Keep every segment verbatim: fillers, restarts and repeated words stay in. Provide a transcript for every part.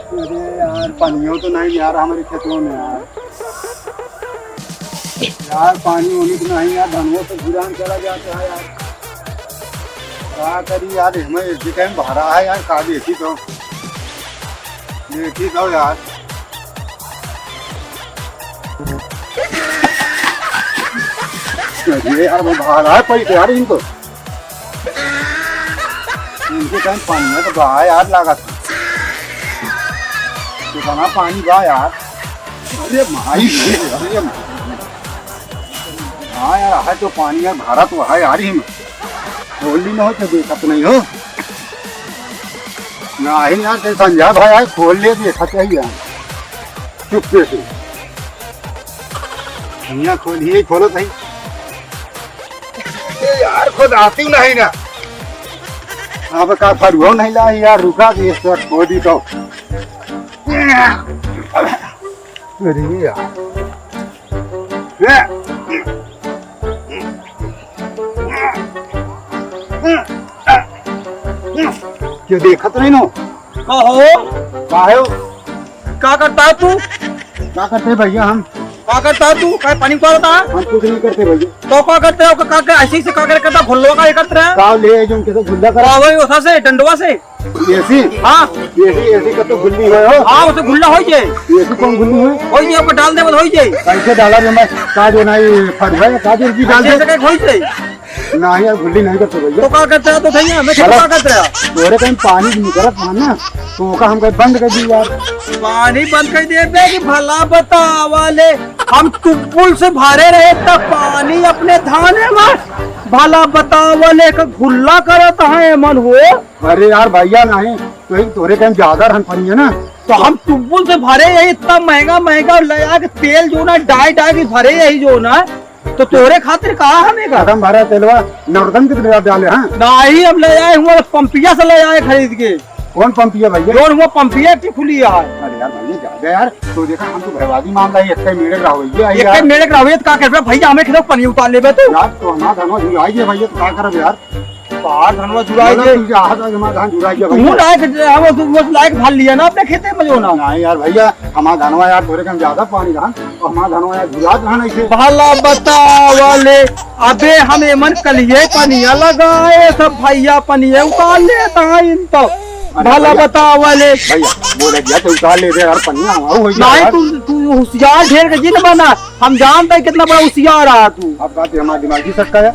अरे यार, पानियो तो नहीं यार हमारे खेतों में यार। यार, पानी होने तो नहीं यार, धनवा तो घुरान चला जाता है यार। का करी यार, हमें इसी टाइम भरा है यार, का देखी तो, देखी तो यार। अरे यार, वो भरा है पैसे यार इनको। इनके कहीं पानी है तो बहा यार लागत। कितना पानी बा यार। अरे भाई, अरे भाई। हाँ यार, है तो पानी यार, भरा तो है यार ही में। खोली न हो तो देखत नहीं हो। नहीं यार, ते संजय भाई आए, खोल ले, देखत है यार। चुप्पे से। भैया खोलिए, खोलो भाई। ए यार, खुद आती नहीं ना। अब का फरुआ नहीं लाई यार, रुका दे, इस वक्त खोदी तो। अरे यार। ए। क्यों देखत नहीं नो? का हो? का है वो? का करता है तू? का करते हैं भैया हम? का करता है तू? का पानी उतारता है? हम कुछ नहीं करते भैया। तो का करते हो? का, का, ऐसे, ऐसे का करे करता? घुल्लो का ये करते रहे? का ले जो उनके से घुल्ला करा? का वही उठा से, डंडवा से? ऐसी? हाँ। ऐसी, ऐसी का तो घुल्ली है हो? हाँ, उसे घुल्ला हो जाए। ऐसी कौन घुल्ली है? हो जाए, ऊपर डाल दे, बस हो जाए। कैसे डाला रे मैं? का जो नहीं फरुआ है, का जो की डाल ऐसे, दे? ऐसे का हो जाए। नहीं यार, घुल्ली नहीं करते भैया। तो का करते रहा तो भैया, मैं क्या अरे, का करते रहा? तोरे कहीं पानी निकलत था ना, तो ओका हम कहीं बंद कर दी यार। पानी बंद कर दिए बे कि भला बतावा ले, हम ट्यूबवेल से भरे रहे तब पानी अपने धाने में, भला बतावा ले का घुल्ला करत है मन हो। अरे यार भैया नहीं, तो एक तोरे कहीं ज्यादा रहन पड़ी है ना। तो हम ट्यूबवेल से भरे यही इतना महंगा महंगा ले आके तेल जो ना डाई डाई के भरे यही जो ना, तो तोरे खातिर कहा हमें का? कदम भरा तेलवा नवरत्न के तेल डाले, हाँ? नहीं, हम ले आए हुआ पंपिया से ले आए खरीद के। कौन पंपिया भैया? जोन हुआ पंपिया की खुली है। अरे यार भैया, ज्यादा यार, तो देखा हम तो बर्बादी मान रहे, एक मेड़े रहो ये, एक यार। मेड़े रहो ये, तो का करबे भैया, हमें खेतों पानी उतार लेबे तू। यार, तो हमारा धनवा झुराई गया भैया, तो का करब यार? बाहर धनवा झुराई गया। तू जा, हमारा धान झुराई गया तू भैया। लायक, हम तू बस लायक भर लिया ना अपने खेते में जो ना। नहीं यार भैया, हमारा धनवा यार थोड़े कम ज्यादा पानी रहन, तो हमारा धनवा यार झुरात रहन ऐसे। भला बतावा ले, अबे हम एमन कलिए पनिया लगाए, सब भैया पनिया उतार लेता है इन तो। अरे भला भैया, बतावा ले। भैया, बोले भैया, तो उतार ले दे यार, पनिया हमारा हो गया नहीं, यार। तू, तू होशियार ढेर के जिन बना, हम जानते हैं कितना बड़ा होशियार रहा तू। अब बात हमारा दिमाग ही सटका है।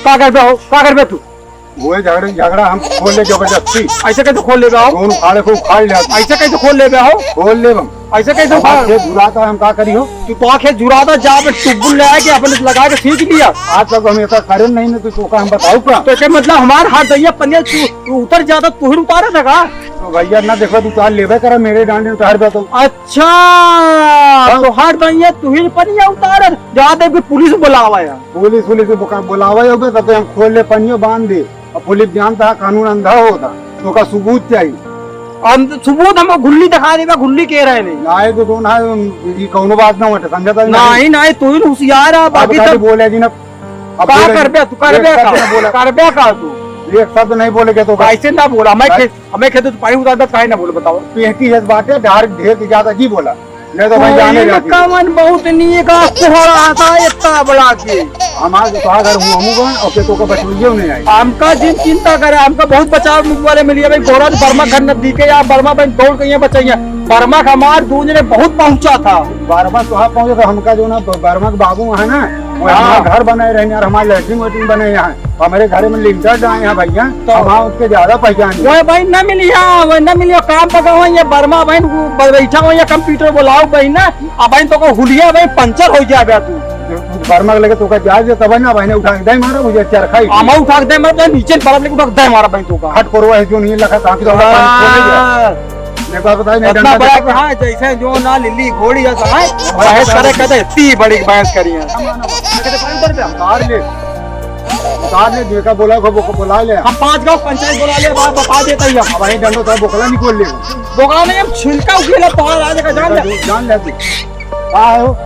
का करबे हो, का करबे तू? वो झगड़े, झगड़ा हम खोल ले जबरदस्ती। ऐसे कैसे खोल लेबे हो? कौन उखाड़े को उखाड़ ले। ऐसे कैसे खोल लेबे हो? खोल ले हम। ऐसे कैसे हमार उखाड़? खेत झुराता है, हम का करी हो? तू तो खेत झुराता, जा पे ट्यूबवेल ले आके अपन लगा के सींच लिया। आज तक हम ऐसा करे नहीं, नहीं तो तोका हम बताऊ का? तो इसके मतलब हमार हाथ दैया पनिया तू, तू उतर जाता, तू ही उतारे था का? तो भैया ना देखो, तू उतार लेबे करा, मेरे डांडे उतार दे तो। अच्छा, हाँ। तो हाथ दैया तू ही पनिया उतारे, जा दे के पुलिस बुलावा यार। पुलिस, पुलिस को बुका-, बुलावा ही होगा, तब तो हम खोल ले पनियो बांध दे। अब पुलिस जानता है, कानून अंधा होता, तो का सबूत चाहिए। हम सबूत, हम घुल्ली दिखा देबा, घुल्ली के रहे नहीं। लाए तो कौन है, ये कौनो बात ना होता, समझता है? नहीं, नहीं, तू ही होशियार है, अब बाकी खाली सब बोले जी ना, अब का बोले करबे, तू करबे एक शब्द का? ना बोला। करबे का तू? एक शब्द नहीं बोले के तो का? कैसे ना बोला? मैं भाई, खेत, हमें खेत तो पानी उतारता, काहे ना बोले, बताओ? पेटी है बात है, ढार ढेर के ज्यादा जी बोला। नहीं तो भाई जाने तोहिन रहती। कवन बहुत नीक कोहरा आता है इतना बड़ा के। हमार तो कहा घर हूँ, हमू गए, और के तो को बचवइयो नहीं आई। हमका जिन चिंता करे, हमका बहुत बचाव वाले मिली है भाई। गोरा तो बर्मा घर नजदीक है, या बर्मा बहन दौड़ के यहाँ बचाइए। बर्मा का हमार दो जने बहुत पहुंचा था। बर्मा तो वहाँ पहुंचा था, हमका जो ना बर्मा के बाबू है ना, वो हाँ। हमार घर बनाए रहे यार, हमार लैट्रिन वैट्रिन बने यहाँ, हमारे घर में लिंटर डाए हैं भैया, तो हम हाँ उसके ज्यादा पहचान है। वो भाई ना मिलिया, वो ना मिलिया, काम पका हुआ ये बर्मा बहन वो ब-, बैठा हुआ ये कंप्यूटर बोलाओ बहन ना, अब बहन तो को हुलिया बहन पंचर हो गया बे तू। बर्मा के लगे तो का जाए जे तब ना बहन उठा के दे मारा मुझे चरखा ही। हम उठा के दे मारा, नीचे बर्फ लेके उठा के दे मारा बहन तो का। हट करवा है जो नहीं लगा, ताकि तो हमारा पानी खोले गया। हाँ। एक बात बताइए, नहीं इतना डंडा बड़ा देखो। हाँ, जैसे जो ना लिल्ली घोड़ी है, तो हाँ, बहस करे, कहते, "इतनी बड़ी बहस करी है।" उतार ले, उतार ले, जेका बोला को, को बुला ले। हम पाँच गाँव पंचायत बुला ले, बात बता देता ही हम। अब वही डंडो तो बोकला निकल ले। बोकला नहीं, हम छिलका उखेला, बाहर आ जाएगा, जान ले। जान ले तू। का हो?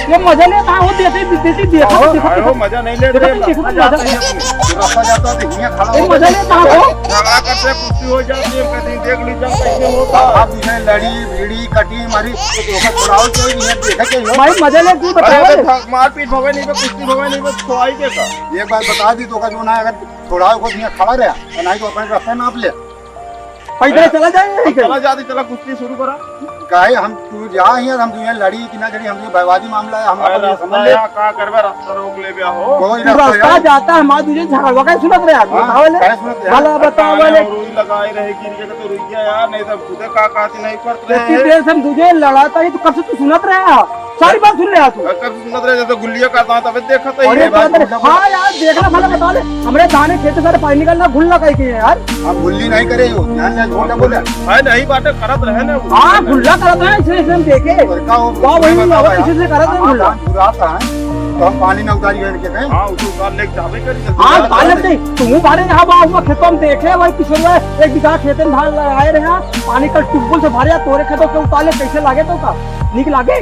ये मजा लेता हो, देते, देते, देखो, आहो, देखो, आहो, देखो। मजा नहीं लेते, देखो, देखो, मजा। रास्ता जाता तो हियाँ खड़ा ए, हो मजा लेता हो। झगड़ा करते, कुश्ती हो जाती है, कहीं देख लीजिए कैसे होता है। आप इधर लड़ी, भिड़ी, कटी, मारी, तो धोखा छुड़ाओ, कोई नहीं है, देखे के हो। भाई, मजा ले, तू अरे, बताओ। अबे, भ-, मारपीट भवे नहीं बे, कुश्ती भवे नहीं बे, छुड़ाई के का? एक बात बता दी, तो का जो ना, अगर छुड़ाओ को हियाँ खड़ा रहा, तो नहीं तो अपने रास्ता नाप ले। पैदल चला जाए, यहीं अब चला। चला जाती, चला, कुश्ती शुरू करा। काहे हम, तू जा हियाँ, हम तुझे लड़ी कि ना लड़ी, हम तुझे विवादी मामला है, हम अरे अपन रास्ता समझ ले। यहाँ का करबे, रास्ता रोक ले बे हो। कोई तू रास्ता रास्ता है? जाता है, हमारे तुझे झगड़वा का सुनत रहे यार, हाँ, बताओ ले। काहे सुनत रहे? भला बताओ अरे ले। हम रुई लगाए रहे, गिर गए तो रुई गया यार, नहीं तो खुदे का कहती नहीं पड़त रहे इतनी हैं। देर से हम तुझे लड़ाता ही, तो कब से तू सुनत रहे यार? सारी बात सुन रहे यार तू। अरे कब से सुनत रहे, जब तो गुल्लिया का दांत अबे देखत है अरे ये बात बात रे, हाँ यार, देखना भला बता ले, हमरे दाने खेत से सारे पानी निकलना, गुल्ला काहे किए यार? हम गुल्ली नहीं करे हो, ध्यान से झूठ ना बोले। है नहीं बाटे, करत रहे ना। हाँ, गुल्ला करत रहे, इसलिए, इसलिए हम देखे। और का हो, वाह, वही मैं हुआ, बताओ किसी यार, से करत रहे हम गुल्ला। पानी पूरा आता है, तो हम पानी ना उतारी करके कहें। हाँ, उसे उतार लेके जावे करी, जल्दी हाँ, उतार उतार लेते। लेते। तुम बारे यहाँ बाहर हुआ खेतों में देखे, वही पिछले एक बीघा खेत में धान लगाए रहे हैं, पानी कल ट्यूबवेल से भरे, तोरे खेतों के उतार ले, कैसे लागे तो का? नीक लागे?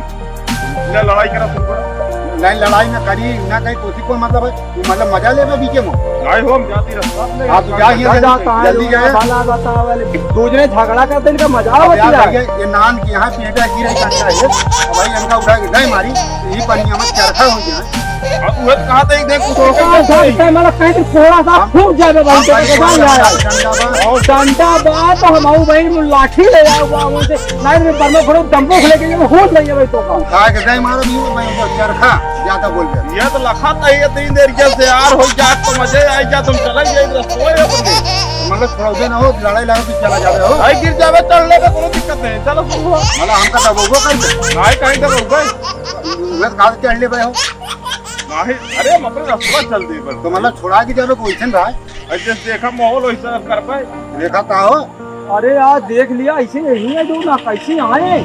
ना लड़ाई करा शुरू करा। नहीं, लड़ाई ना करी, ना कहीं कोसी को मतलब है, तू मतलब मजा लेबे बीचे में। नहीं हो, हम जाती रास्ता अपने हाँ, तू जा, जा, ये जा, जल्दी, जाता है, जल्दी लोग जाए। भला बताओ वाले। दो जने झगड़ा करते, इनका मजा अब आवत यार है। भैया, ये नान के यहाँ पेटा की रही करता है। अब भाई इनका उठा के नहीं मारी, ये पनिया में चरखा हो गया। अब वो कहा था एक दिन कुछ हो गया, हाँ, नहीं। साहब, मतलब कहीं तो थोड़ा सा हम फूट जाए भाई, हम तो भाई, कहीं थोड़ा जाए। सा डंडा बा। और डंडा बा तो हम आऊ भाई, लाठी ले जाओ, बा, वहाँ से नहीं, नहीं, बर्मा घोड़े डंबो लेके ये होत नहीं है भाई तो का। उठा के दे मारो भी, मैं उनको चरखा ज्यादा बोल दे। ये तो लखा था, ये तीन देर के से यार हो जा, तो मजे आई जा, तुम चले जाए, इधर सोए अपने। मतलब, थोड़ा उधर ना हो, लड़ाई लगा, तू चला जावे हो। भाई, गिर जावे, चढ़ लेबे, कोनो दिक्कत नहीं, चलो, शुरू हो। मतलब, हमका दबोबो कर दे। भाई, कहीं दबोबे? मैं तो कहा चढ़ ले भाई हो। नहीं, अरे, हम अपने रस्ता चल दे, बस। तो मतलब, छुड़ा के जावे, कोई सन रहा है? अरे, जैसे देखा माहौल, वैसे कर पाए। देखा का हो? अरे यार, देख लिया, ऐसे यही है जो ना, कैसे आए?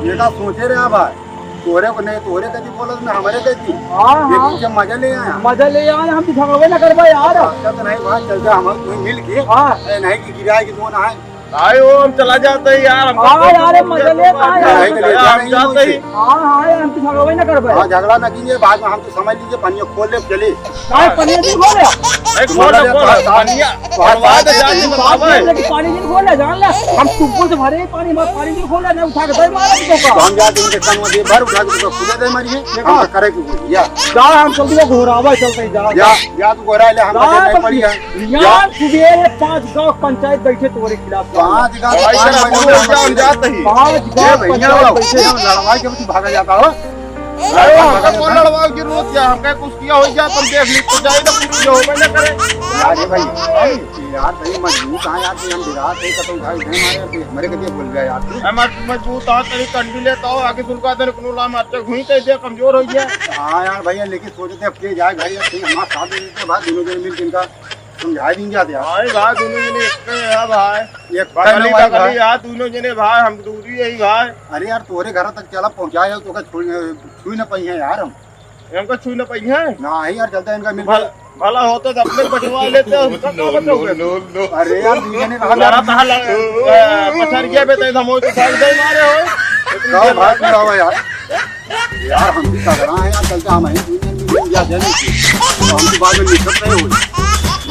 ये का सोचे रहे भाई? तोरे को नहीं, तोरे कती बोलत ना, हमारे कती। हाँ, ये हाँ। पीछे मजा ले आया। मजा ले आया, हम तो झगड़वे ना करबा यार। अच्छा तो नहीं भाई, चल जा, हम तुम्हें मिल के। हाँ। ए, नहीं कि गिराए कि कौन आए। आए हो, हम चला जाते हैं यार, हमको हाँ कोई यार, दिक्कत मजा नहीं ले है, आए। नहीं, नहीं, हम नहीं, जाते नहीं। ही। हाँ, हाँ यार, हम तो झगड़वे ना करबा। हाँ, झगड़ा ना कीजिए, बाद में हम तो समझ लीजिए, पनिया खोल ले, चले। काहे पनिया नहीं खोले? नहीं, खोल ले, खोल ले, पनिया। और बात है, जान ले, बात बतावे। ये है कि पानी नहीं खोले, जान ले। हम ट्यूबवेल से भरे ही पानी, हमारा पानी नहीं खोले, ना उठा के दे मारा तो का। तो हम जाके उनके कान में दे भर उठा के तो खुदा दे मारी है। देखा? हम करे के या। जा, हम चलते हैं, घोरावा चलते हैं, जा। या, या तू घोरा ले, हम जा, कटे नहीं पड़ी है। यार, या। सुबेरे पाँच गांव पंचायत बैठे तुम्हारे खिलाफ। पाँच गांव, भाई, पाँच तेरा गांव, पूरा हम जाते ही। पाँच ये गांव भैया पंचायत वाला, बैठे। ये लड़वाई के भी भागा जाता हो। अरे, हमका कौन लड़वाओ की जरूरत है? हमका कुछ किया हो जाए, तुम देख ली, तो जाए तो पूरी जो होबे ना करे। अरे भाई, अरे यार, भाई मजबूत हाँ यार, कि हम विराट है, कतौ भाई, भाई हमारे, हमारे कभी बोल गया यार तू। हम आज मजबूत हाँ, तेरी कंडी लेता हो, आगे सुन का तेरे को ला मारते हुई कह दे, कमजोर हो गया। हाँ यार भैया, लेकिन सोचते अब के जाए भाई, अब हमारे साथ दे देते भाई, दोनों जने मिल के इनका समझा देंगे यार। भाई, भाई, दोनों जने एक है भाई। एक बगली, है ना भाई, बगली भाई। यार, दोनों जने भाई, हम दूरी है भाई। अरे यार, तोरे घर तक चला पहुँचाए, तो का छोड़, छुई न पाई है यार हम। इनका छुई न पाई है? नहीं यार, चलता है इनका मिल भल-, भला होता तो अपने बचवा लेते, उनका क्या बचाओगे? अरे यार, दीदी ने कहा लड़ा यार। तहा लड़-, ए, पछाड़ गया बे, तो हम तो भाग दे मारे हो। गाँव भाग रहा हुआ यार। यार, हम भी तगड़ा है यार, चलता हम हैं, दीदी ने भी लिया जाने की। तो हम तो बाद में निकल रहे हो।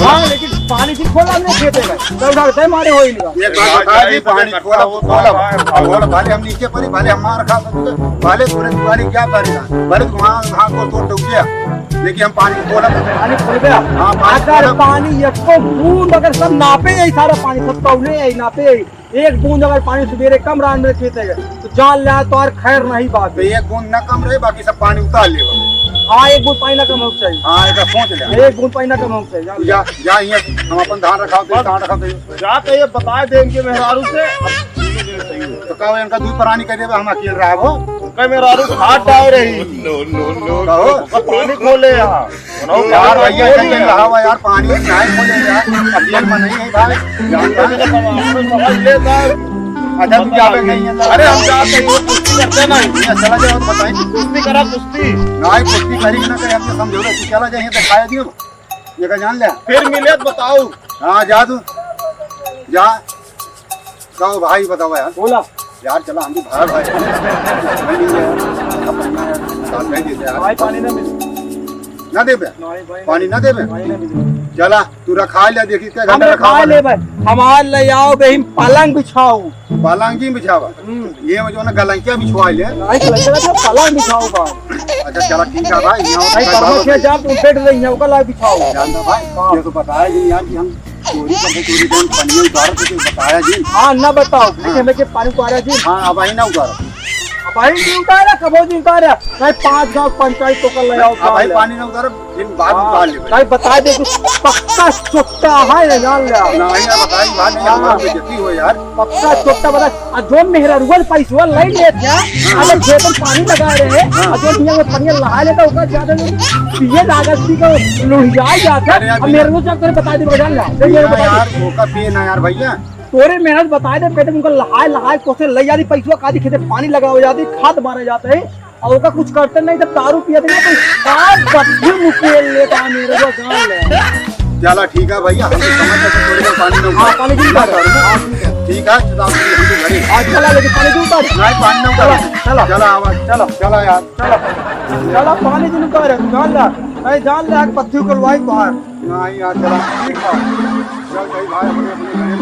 हाँ, लेकिन पानी की खोला हमने खेते में। तो उधर से मारे हो इनका। एक बात बता दी, पानी खोला, खोला, खोला, भले हम नीचे पड़ी, भले हम मार खा सकते, भले तोरे तुम्हारी क्या करेगा, भले तुम्हारा हाथ को तोड़ दो क्या, लेकिन हम पानी खोला। पानी खोल गया? हाँ, पानी अगर खोला। पानी एको बूंद अगर सब नापे यही सारा पानी, सब तौले यही नापे यही, एक बूंद अगर पानी सुबेरे कम रहा मेरे खेत है, तो जान ले तो यार खैर नहीं बात तो है। एक बूंद ना कम रहे, बाकी सब पानी उतार लेगा। हाँ, एक बूंद पानी ना कम होना चाहिए। हाँ, ऐसा सोच ले। एक बूंद पानी ना कम होना चाहिए, जान ले। जा, जा, ये हम अपन धान रखाओ, तो बस। धान रखाओ, तो जा तो ये बता दे इनके मेहरारू से, अब इनके लिए सही हो। तो कहो इनका दूध परानी कर देबे, हम अकेल रहा वो। उनका मेहरारू हाथ डाल रही। No, no, no. कहो। उनका पानी खोले यहाँ। यार भैया, इनके रहा हुआ यार, पानी नहीं खोले यार, अकेल में नहीं है भाई। जानता है? समझ ले भाई। अच्छा, तू क्या पे नहीं है? अरे हम जाते हैं, वो कुश्ती करते नहीं। ये चला जाओ, बताइए। कुश्ती करा, कुश्ती। नहीं, कुश्ती करी ना करे, हमने समझौता, तू चला जाइए, तो खाया दियो। ये का जान ले? फिर मिले तो बताओ। हाँ, जा तू। जा। कहो भाई, बताओ यार। बोला। यार, चला, हम भी भाई, भाई। नहीं, नहीं, यार। साथ नहीं देते यार। भाई, पानी ना मिले। ना देबे? नहीं भाई, पानी ना देबे? पानी ना देबे। चला, तू रखा ले, देखी के हम घंटा रखा रखा ले। ले भाई, हमार ले आओ बे, हम पलंग बिछाओ। पलंग जी बिछावा। हम्म। ये में जो ना गलंकिया बिछवा ले। नहीं, गलंकिया ना, पलंग बिछाओ बा। अच्छा, चला, ठीक है भाई, यहाँ भाई, उठा बर्मा जाओ। के जा, तुम बैठ रही है, ओकर ला बिछाओ। जानता भाई, हाँ। ये तो बताया जी यार कि हम चोरी करके चोरी कौन पनिया उतार के बताया जी। हाँ, ना बताओ, हाँ। हमें के पानी उतारा जी। हाँ, अब आई ना उतारो। अब आई नहीं उतारा, कबो नहीं उतारा। नहीं, पाँच गाँव पंचायत तो कर ले आओ, अब आई ले। पानी ना उतारो, फिर बाद में हाँ, उतार लेबे। नहीं, बता दे कि पक्का चोट्टा है, ये जान ले आओ। नहीं, अब बताई बात नहीं, हाँ। हमारे बेइज्जती हो यार। पक्का चोट्टा बता, आ जो मेहररुआ पैसवा ले लेत है, हाँ। अगर खेत में पानी लगा रहे हैं, हाँ। आ जो दुनिया में पानी लहा लेता, ओकर ज्यादा जो पिए लागत थी को लुढ़िया जात है, अरे यार, अब मेहररुआ जब तोरे बता दे, जान ले आओ। ये, ये हाँ बता दे। यार, ओका पिए ना यार भैया। तोरे मेहनत बताए दे, कहते उनका लहाए, लहाए कोसे ले जाती, पैसवा कादी खेते पानी लगावे जाती, खाद मारे जाते हैं, और ओका कुछ करते नहीं, तब दारू पिया देंगे, तो बाप बत्ती मुकेल लेता है मेरे को, जान ले। चला, ठीक है भैया, हम तो समझ गए, थोड़ी देर पानी में हाँ, उतार। पानी की उतार। हाँ, ठीक है। ठीक है, तो हम तो घरे। आज चला, लेकिन पानी की उतार। नहीं, पानी में उतार। चला, चला। चला, आवाज, चला, चला यार, चला। चला, पानी की उतार, जान ले। नहीं, जान ले, आग पत्ती उकलवाई बाहर। नहीं यार, चला, ठीक है। चल भाई, भाई, अपने, अपने घरे।